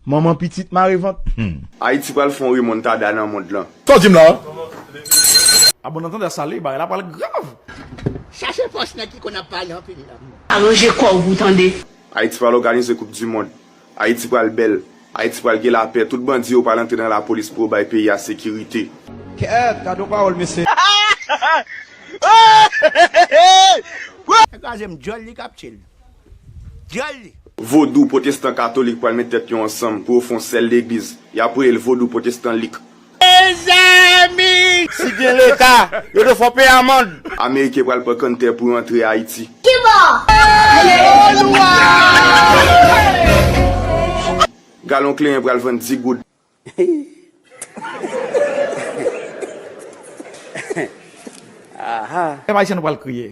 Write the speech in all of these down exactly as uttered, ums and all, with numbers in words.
Manman pitit mare vant. Ayiti pral fè yon remontada nan mond lan. Sa w di m la? A bon, nan tande sa, li bagay la pral grav. Chache fòs nèg ki konn ap pale anpil la. Aranje kò w pou w tande. Ayiti pral òganize koup di mond. Ayiti pral bèl. Ayiti pral gen lapè. Tout bandi yo pral antre nan lapolis pou yo bay peyi a sekirite. Kèt, gade yon pawòl mesye. Kraze m djòl li k ap tchil. Djòl li. Vodou, pwotestan, katolik pral met tèt yo ansanm pou yo fè yon sèl legliz. Y ap rele l vodou pwotestan lik. Mezanmi! Si gen leta, yo te fò peye amann. Ameriken pral pran kanntè pou yo antre Ayiti. Kibò? Galon kleren pral vann di goud. Pèp ayisyen nou pral kriye.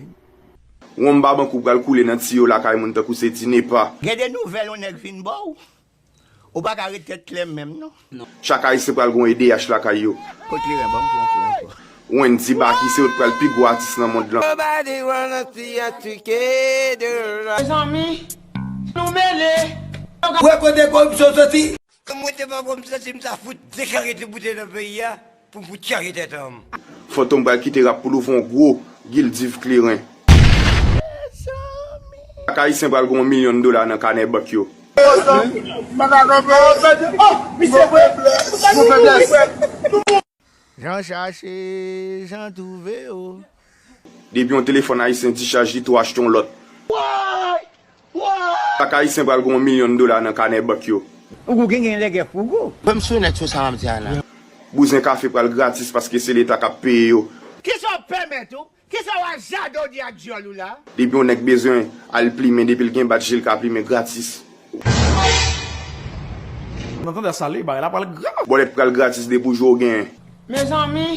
Wonm Babankou pral koule nan tiyo lakay moun tankou se di nepa. Gen de nouvèl yon nèg vin ba w. Ou pa ka ret tèt klè menm non. Chak ayisyen pral gen yon E D H lakay yo. Kot li renmen ban m pou ankò ankò. Wendy Baky se yo t pral pi gwo atis nan mond lan. Nobody wanna see us together. Mezanmi, nou mele. Wè kote koripsyon soti. Mwen te pa bon m santi m ta fout deklare tout bouteyi nan peyi a pou m fout chaje tèt an. Fantom pral kite rap pou l ouvri yon gwo gildiv kleren. Chak ayisyen pral gen yon milyon dola nan kanè bank yo. Jan chache, jan twouve yo. Depi yon telefòn ayisyen dichaj li tou achte yon lòt. Chak ayisyen pral gen yon milyon dola nan kanè bank yo. Fougou gen gen lègè fougou. Ban m sou nèt sou sa m ap di a la. Bouzen kafe pral gratis paske se leta k ap peye yo. Kisa w pèmèt ou? Kisa w a jade w di ak djòl ou la? Depi yon nèg bezwen al plimen, depi l gen badj li ka plimen gratis. Nan tande sa, li bagay la pral grav. Bòlèt pral gratis depi w jwe w genyen. Mezanmi.